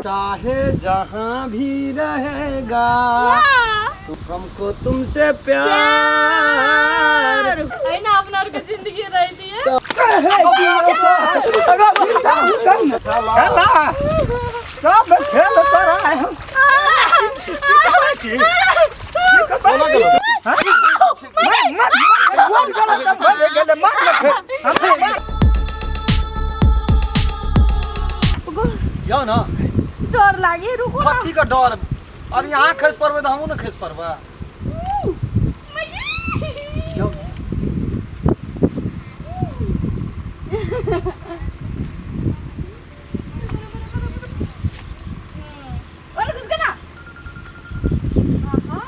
चाहे जहाँ भी रहेगा हमको तुमसे प्यार एहिना अपना आरके जिंदगी रहती है। सब खेल तोरा हम जाओ ना। डर लागे, रुको ना। कथी का डर? अब यहाँ खसि पड़बै तऽ हमहूँ ने खसि पड़बै। जाओ। ओने घुस ना। आहा,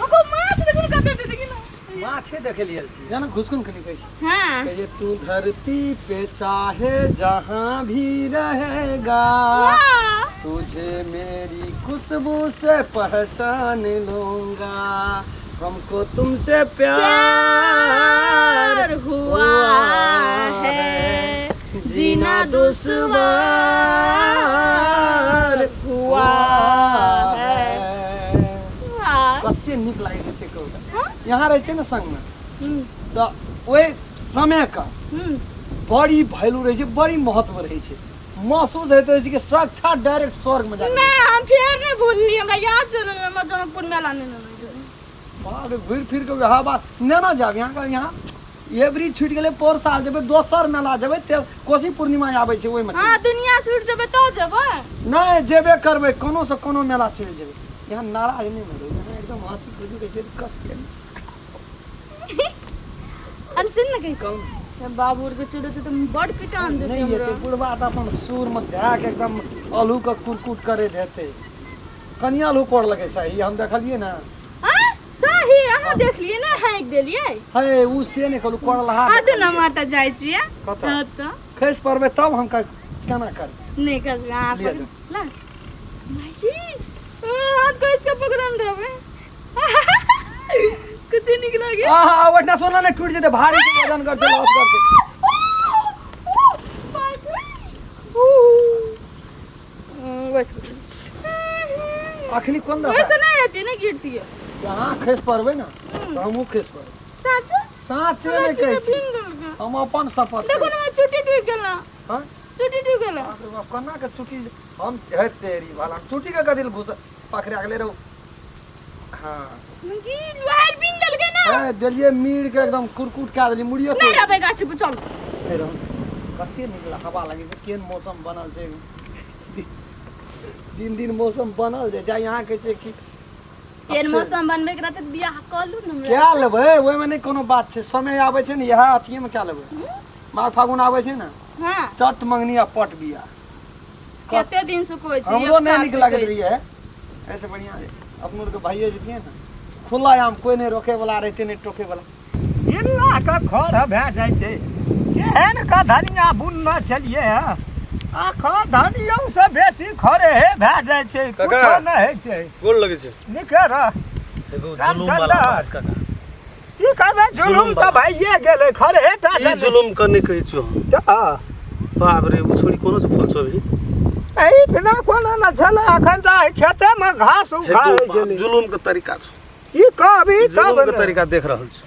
ओको माछ देखू ने कते छै, देखी ना। माछे देखे लिए छी जाना घुसकुन कनी कहै छी। हाँ। कहिए तू धरती पे चाहे जहाँ भी रहेगा, तुझे मेरी खुशबू से पहचान लूंगा, हमको तुमसे प्यार प्यार हुआ है, जीना दुश्वार हुआ है। वाह। कते नीक लागै छै से कहू तऽ। यहाँ रहै छै ने संगमे तऽ ओहि समयके बड़ी वैल्यू रहै छै, बड़ी महत्व रहै छै, महसूस होइत रहै छै कि साक्षात डायरेक्ट स्वर्गमे जा। नहीं, हम फेर नहीं भूलली, हमरा याद चलल हमरा जनकपुर मेला नहीं लेने। बाप रे, घुरि फिर के वएह बात। नेना जाब यहाँ का यहाँ एवरी छूटि गेलै, पोर साल जेबै दोसर मेला जेबै, ते कोशी पूर्णिमा आबै छै ओहिमे। हाँ, दुनिया छूट जेबै तो जेबै। नहि जेबे करबै, कोनो से कोनो मेला चलि जेबै। यहाँ नाराज नहि भेलै, यहाँ एकदम हँसी खुशी रहै छै। कते अरे सुन ने, कही कौन बाबू के चलते तो बड़ पिटान देते। नहि हमरा हेतै, बुढ़बा तऽ अपन सुरमे धए के एकदम आलूके कुरकुट करे हेतै। कनिया आलू कोड़ लगै सही हम देखलियै ने। हाँ, सही अहाँ देखलियै ने, हाँकि देलियै। हे, उ से नहि कहलू, कोड़लहा। हट न, माता जाइ छियै। कतऽ? हँ तऽ खसि पड़बै तब हम केना करबै? नहि खसबै अहाँ। लिअ पकड़ जाउ। ला भाई, हाथ कसि के पकड़ल रहबै, कते नीक लागे। आहा, ओहिठिना सोना नहि टूटि जेतै? भारी छै, वजन कर छै, लॉस कर छै। वैसे अखनी कोन दशा? वैसे नहीं हेतै, नहि गिरतियै। अहाँ खसि पड़बै ने तऽ हमहूँ खसि पड़बै। साच? साँचे नहि कहै छी। फिन देलकै। हम अपन शपथ देखो कहै ने, चुट्टी टूटि गेल ना। छी। हँ? चुट्टी टूटि गेल। बाप रे बाप, केना के चुटी हम हे तेरी भाला, चुटी के कथी लए घुस पकड़ा गेलै रौ? हँ। की लोहार बिन देलकै ना। हे, देलियै मीर के एकदम कुरकुट कए देलियै मुड़ियो। नहि रहबै गाछ पर, चल। हे रौ, कते नीक हवा लगै छै, केहन मौसम बनल छै। दिन दिन मौसम बनल जाइ छै। यहाँ कहै छै कि केहन मौसम बनबै के रहतै तऽ बियाह कऽ लू ने हमरा। कए लेबै, ओहिमे नहि कोनो बात छै। समय आबै छै ने, इएह अथिएमे कए लेबै। माघ फागुन आबै छै ने, हाँ, चट मंगनी आ पट बियाह। कते दिन से कहै छी, हमरो एक नहि साल नीक से लागैत कहै छी। रहियै। एहिसँ बढ़िआँ जे अपनो आरके भाइये जेतियै ने, खुला आम, कोइ नहि रोके वाला रहितै, नहि टोके वाला। जिल्ला के खर भए जाइ छै। केहन के धनिया बुनने छलियै हँ, आ धनियो से बेसी खरे हे भए जाइ छै। काका। कुछो नहि होइ छै। गोर लगै छै। नीके रह। एगो राम जुलुम वाला चंद्र। बात काका। की करबै जुलुम? जुलुम तऽ वाला। भइए गेलै, खरे टा ई देने। जुलुम के नहि कहै छियौ हम। तऽ बाप रे, ओ छोड़ी कोनो छै फूल चोभी? एहिठिना कोनो ने छलै, एखन तऽ खेतेमे घास उखाड़ै छलै। जुलुम के तरीका छौ। की कहबी तब जुलुम के ने? तरीका देख रहल छी।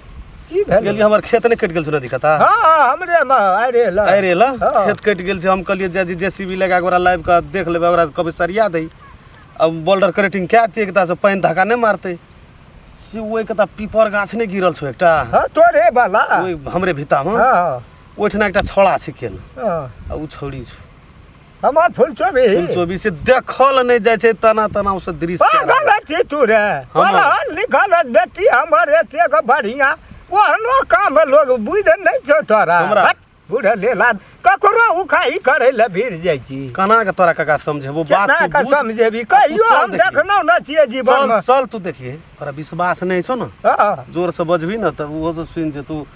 की भेलै? गेलियै, हमर खेत नहि कटि गेल छौ नदी कता? हँ, हमरे मे अरे ल। अरे ल। हाँ। खेत कटि गेल छै। हम कहलियै जे जेसीबी लगा कऽ ओकरा लाबि कऽ देख लेबै, ओकरा कहबै सरिया दै, अब बोल्डर करेटिंग कए दियै एकटा से पानि धक्का नहि मारतै। से ओहि कता पीपर गाछ नहि गिरल छौ एकटा? हँ, तोरे वाला। ओहि हमरे भित्तामे। हँ। ओहिठिना एकटा छौड़ा छै केन। हँ। आ ओ छौड़ी छौ। हमर फूल चोभी। फूल चोबी से देखल नहि जाइ छै, तना तना ओ सब दृश्य कए रहल। पागल छी तू रे? हमर। पढ़ल लिखल बेटी हमर एतेक बढ़िया, ओहनो काम लोग बुझि नहि छौ तोरा। हमरा? हट, बुढ़ लेला ककरो उखाही करै लए भिड़ जाइ छी। केना के तोरा काका समझेबो बात? केना तू के बुझ। समझेबी कहियो? चल हम देखिए। देखलहुँ न छियै जीवन चल मे। चल, तू देखिए, तोरा विश्वास नहि छौ ने? हँ। जोर से बजबी ने तऽ ओहो से सुनि जे तू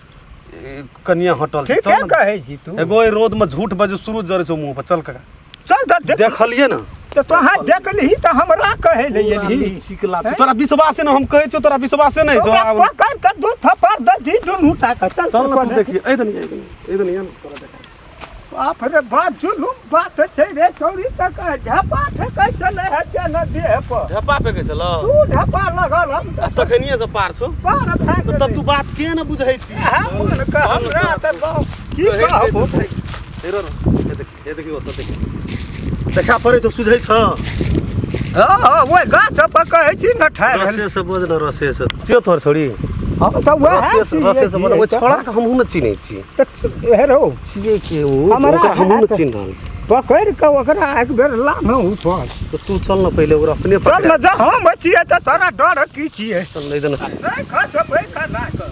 कनिया हटल छै। ठीके चल ने। कहै छी तू। एगो एहि रौद में झूठ बजू शुरू जरै छौ मुंह पर। चल काका। चल तऽ देख। देखलियै ने। तऽ तोहाँ देखलही तऽ हमरा कहै लए पूरा एलही? लीची लात। तोरा विश्वास ने, हम कहै छियौ, तोरा विश्वासे नहि छौ। ओकरा आब पकड़ कऽ दू थप्पड़ दऽ दी दुनू टा के। चल। चल ने, तू देखिए, एहि दनी, एहि दनी, एहि दनी, आ ने तोरा देखा। बाप रे बाप, जुलुम बात छै रे चौरी, तक ढेपा फेकै छलै है तेना देह पर। ढेपा फेकै छलौ? तू ढेपा लगल हम आ तखनिये से पार छौ। पार भए तऽ तब तू बात के ने बुझै छी? मन के हमरा तऽ बहुत की कहबो। हेरो रो, हे देखी, हे देखी, ओतऽ देखी, देखा पड़ै छौ, सुझै छौ? हँ हँ, ओहि गाछ पर कहै छी ने ठाढ़ भेल। रसे से बोझ ने, रसे से छियौ तोहर छोड़ी। हम तऽ वएह रसे से, रसे से बोझ। ओहि छोड़ा के हमहूँ ने चिन्है छी। हे रौ छियै के ओ? हमरा ओकरा हमहूँ ने हाथ- चिन्ह रहल छी। पकड़ि कऽ ओकरा एक बेर लामे ऊपर। तऽ तू चल ने पहिले ओकरा अपने चल पकड़ा। ने, जँ हम छियै तऽ तोरा डर की छियै? चल नहि देना। नहि खसबै केना कऽ?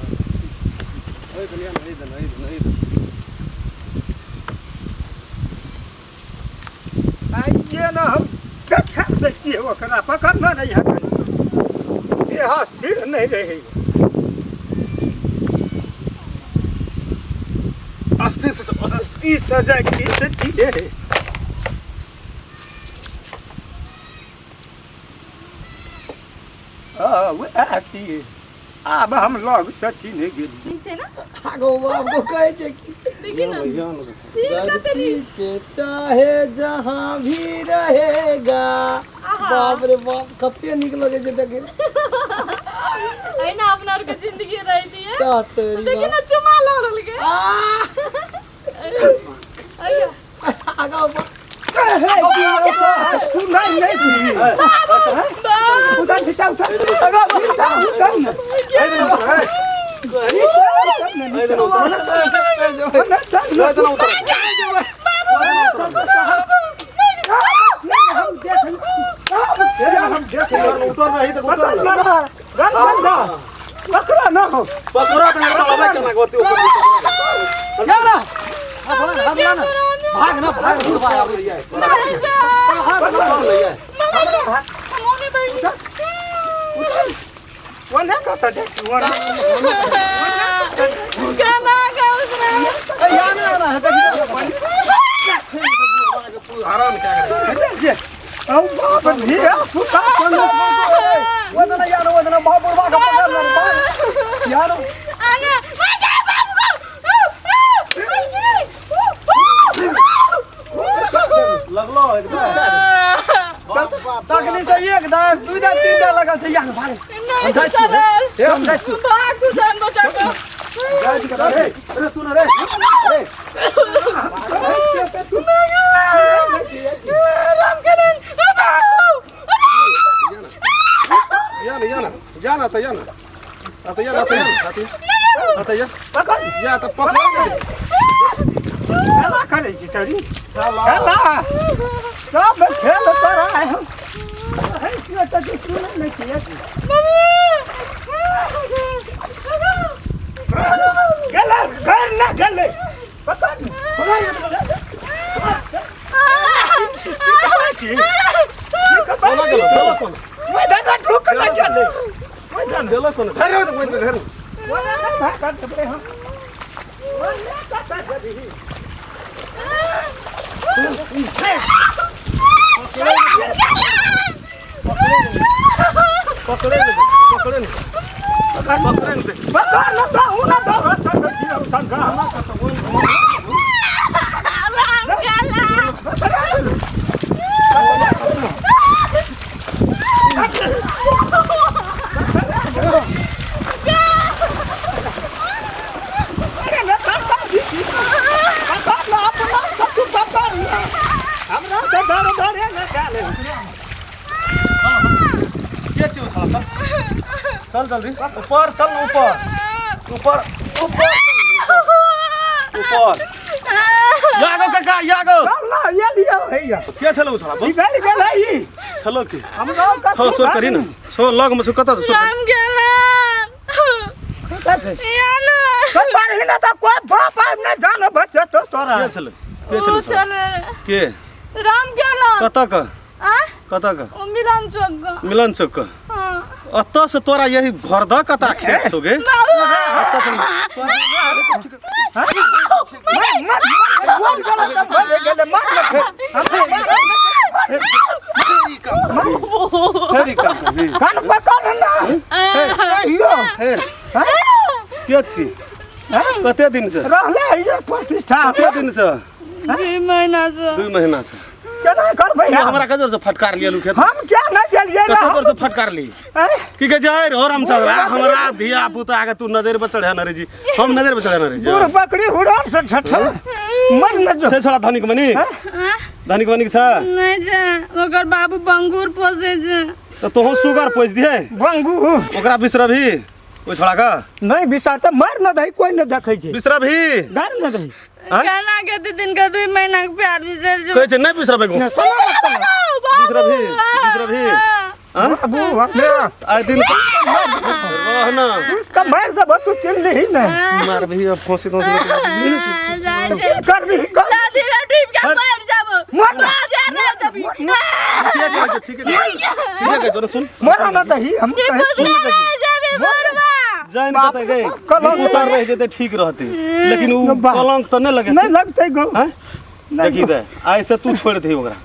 आइए ने हम देखा दै छियै ओकरा, पकड़ने नहि हेतै, देह स्थिर नहि रहै। अस्थिर से अस्थिर से। ई सजाय की से छियै? हँ, उएह छियै। आब हम लगसँ चिन्ह गेली। नीचे ना। आगो बाप को कहै छै कि देखी ना, तीर कते धरती नीक। पे चाहे जहाँ भी रहेगा। आहा। बाप रे बाप, कते नीक लगै छै देखे। अहिना अपना आर के जिंदगी रहती है। ता तेरी। देखी ना, चुमा लऽ रहल के। अइया। आगा बाप। सुनै नहि छी? उतर नीचा, उतर नीचा, उतर ने नीचा, उतर ने नीचा। ओने चल ने। हम देख, हम देख। उतर रही तऽ उतर ना। रन बंद पकड़ा ना हो। पकड़ा तऽ चलबै केना गोती ऊपर? जा ना, हाथ ला ना, भाग ना, भाग बुढ़वा आबै हाथ ला। हम ओने बैठ। ओने कतऽ देख, ओने। केना के उसने। ए या ना ना, देखी। आराम क्या करे? औ बाप, धिया पुता संग। ओ जना यार, ओ जना बाप, बुढ़वा के पकड़ ले, भाग यार। आना मैं क्या बाबू लगलो एकदम। तखनी से एक दाय, दू दाय, तीन दाय लगल छै यार, भाग। नहीं चल। हे, हम जाइ छी। भाग तू, जान बचा के। जाइ छी रे। अरे सुन रे, रे। राम करण बाबू। या ना, या ना, या ना, तऽ या ना, आ तऽ या ना, तऽ या ना, आ तऽ या। पकड़। या तऽ पकड़ ने। खेला करै छी चोरी, खेला सब खेल तोरा हम कहै छियौ तऽ तू सुनै नहि छियै। गेलै घर ना गेलै, पकड़ ने, सिखाबै छी। कोना गेलो? गेलो कोना? ओहि दादा ढुक ना गेलै ओहि दादा। गेलो कोना? घर ओहि घर। ओहि नहि भागल देबै हम, ओहि नहि कतऽ जेबही? पकड़े ने, पकड़े ने, पकड़े ने। पकड़ न तऽ उ ना दौड़ सकै छी हम संसार। राम करण। अरे ने पकड़ छी, पकड़ न अपना सब, तू पकड़ न, हमरा तऽ डर डरे ने गेलै। के छियौ छला? चल चल जल्दी ऊपर चल न, ऊपर ऊपर ऊपर ऊपर। यागो काका, यागो। चल ना, ये लियो हैया। के छलौ छला, बोल। निकलि गेलै ई। छलो के? हमरा छौ, सोर करी न, सो लग में छौ, कतऽ छौ? सोर करी। राम करण। कतऽ छै? या ना। तो पढ़ी ना तऽ कोइ बाप आबि नहि जान बचेतौ तोरा। के छलै? के छलै? ओ छला चले। के? राम करण। कतऽ के? आ कतऽ के? ओ मिलन चौक का। मिलन चौक के? हाँ। ओतऽ से तोरा यही घर दऽ कता खेत छौ गे? ओतऽ से तोरा मर मर मर गेलै तऽ भले गेलै, मर न। फेर ई काम करबही? कान पकड़ ना कहियो। फेर के छी? कते दिन से रहले है ये प्रतिष्ठा। कते दिन से? 2 महीना से। 2 महीना से केना करबै की हमरा कजर से फटकार लियलू खेत? हम क्या नहीं गेलियै कते पर से फटकार ली? आँय? की कहे छै रे रामचंद्र, हमरा धिया पुता के तू नजर पर चढ़ा न रे जी, हम नजर पर चढ़ा न रे जी। बूढ़ बकरी हुड़ल से छठ मर न जो। छै छोड़ा धनिक मनी, धनिक मनी के छै? नहीं छै, ओकर बाबू बंगूर पोसे छै। तऽ तोहूँ सुगर पोसि दिहे। बंगू ओकरा बिसरबही ओहि छोड़ा के? नहीं बिसरते, मर न दही, कोई न देखै छै। बिसरबही? गार न दही। आँय? केना के दिन के 2 महीना के प्यार बिसर जो। कहै छै नहि बिसरबै गो। बिसरबही? बिसरबही? आँय? बाबू हमरा आइ दिन रह ना। उसका मार देबो तू चिन्हली नहीं। मारबही अब फांसी तांसी जाइ छै। करबी कर। नदी में डूब के मर जाबो। मर ना। बाजार रह जाबी। ठीके कहै छौ, ठीके कहै छौ, ठीके कहै छौ रे, सुन। मर न दही हम कहै छी। रह जाबी मरबा। जानि बाप कतऽ गई कलंक उतर रहि जेतै ठीक रहतै, लेकिन उ बाप। कलंक तऽ नहि लगेतै। नहीं लगतै गो। आँय? देखी दे, आइ से तू छोड़ि दही ओकरा,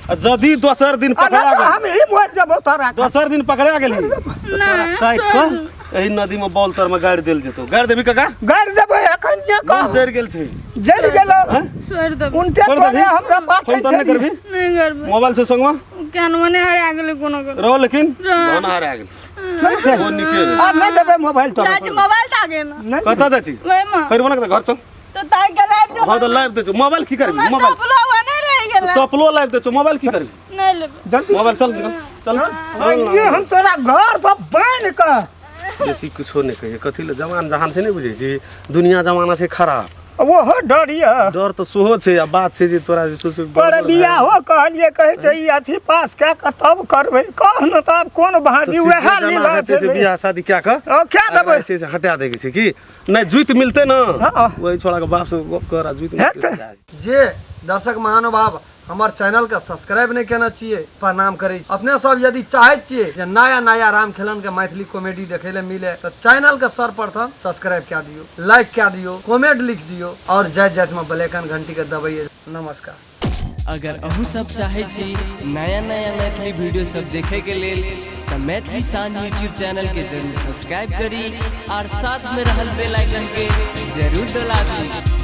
आ यदि दोसर दिन आ पकड़ा नहि तऽ गेल, हम ही मर जबो तोरा। दोसर दिन पकड़ा गेलही नहीं, काटि कऽ एहि नदी में बॉल तर में गाड़ि देल जेतौ। गाड़ि देबही काका? गाड़ि देबै एखन ये मन कह। जरि गेल छै। जरि गेलौ। छोड़ देब। उनटे छोड़ि तोरे देबही? हमरा बाटे फोन तोन नहि करबही? नहीं करबै। मोबाइल से संगमा कानवा नहि हरा गेलै कोनो के। रहो, लेकिन रह। धन हरा गेल। छोड़ि दे। ओ नीके भेल। आब नहि देबै मोबाइल तोरा। चाची मोबाइल ताके ना। नहि। कतऽ जाइ छी? ओहिमे। फेर बना के घर चल। तो ताकि के लाइब दे। हाँ तऽ लाइब दै छौ मोबाइल, की करबी हमर मोबाइल? चप्पलो हुआ नहीं रहि गेलै। चप्पलो लाइब दै छौ, मोबाइल की करबी? नहीं लेबै। जल्दी मोबाइल चल निकल, चल चल। ये हम तोरा घर पर बान्हि कऽ बेसी किछो नहि कहियै, कथी लए जवान जहान छै, नहि बुझै छी दुनिया जमाना छै खराब। ओहो डर यऽ। डर तऽ सेहो छै, आ बात छै जे तोरा जे छै से पर गड़बड़ भए बियाहो कहलियै, कहै छै ई अथी पास कए कऽ तब करबै। कह ने तब कोन तऽ भाजी सीधे उएह जेना लीला हेतै से भेलै। बियाह शादी कए कऽ ओ क्या देबै? एकरा जे छै से हटा दैके छै कि नहि, जुति मिलतै ने। हाँ। ओहि छोड़ा के बाप से गप कर आ जुति मिलतै हेतै। तऽ जाय। जे दर्शक महानुभाव हमर चैनल के सब्सक्राइब नहीं केने छियै, प्रणाम करै छी। अपने सब यदि चाहै छियै जे नया नया राम खेलन के मैथिली कॉमेडी देखै ले मिले तऽ चैनल के सर्वप्रथम सब्सक्राइब कए दियौ, लाइक कए दियौ, कमेंट लिख दियौ और जाइत जाइत में बेल आइकन घंटी के दबैयै। नमस्कार। अगर अहूँ सब चाहै छी नया नया मैथिली वीडियो सब देखे के लेल तऽ मैथिली शान यूट्यूब चैनल के जरूर सब्सक्राइब करी और साथ में रहल बेल आइकन के जरूर दबा दी।